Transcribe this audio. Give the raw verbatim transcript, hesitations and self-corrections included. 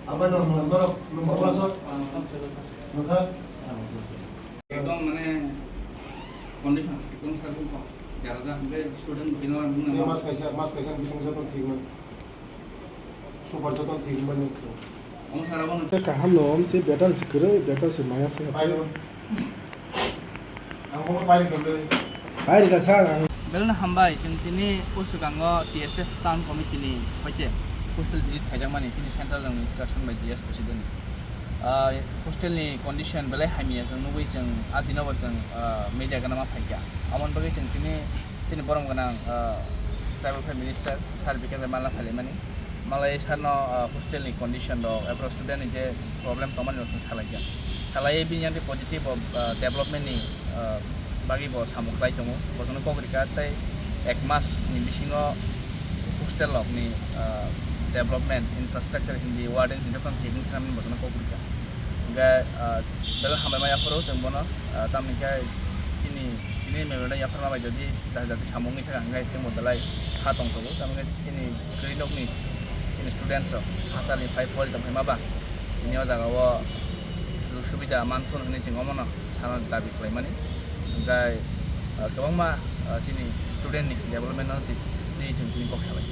Apa normal, norok number masuk? Nukha? Ekdom mane condition, ekdom sar bukha. Jara ja hingke student bina Tei mas kaisa, mas kaisa bising joto thik man. Super joto thik man. Omo sara bono. Tei kaham no, om se better se kwrwi, better se maya se. Ayo. Ang bono pai rwkha ble. Pai rwkha sir, ang. Belno hambai, chwng tini o swkango T S F Town Committee ni hoite hostel visit khaijakmani chini central rokni instruction bai G S president. Ah, hostel ni condition belai hamya, chwng nugwi chwng a dino bo chwng, ah, media gana ma phaikha. Amoni bagwi chwng tini chini borom gwnang, ah, tribal affairs minister sir Bikash Malla phailaimani. Malai sir no, ah, hostel ni condition rok, abo student ni je problem tongmani rok chwng salaikha. Salai bini yang positive of, ah, development ni, ah, bagwi bo samung khlai tongo. Bo jono kok rikha tei ek mas ni bisingo hostel rok ni, ah, development, infrastructure hindi, warden hindi jotono thik wng thangmani bo jono kok rikha. Hingkhe, ah, belai hambai ma yapharo chwng bono, ah, tamni khe chini, chini memorandum yapharma bai jodi jati samung wngwi thangkha hingkhe chwngbo belai kha tongthogo. Tamni khe chini kwrwi nokni chini students rok hachal ni phai pori tongphai ma ba, tini o jaga o sujog subida manthun hwnwi chwng omono sana dabi khlaimani. Hingkhe, ah, kwbangma, ah, chini student ni development no twi, twi chwng tini kok salai.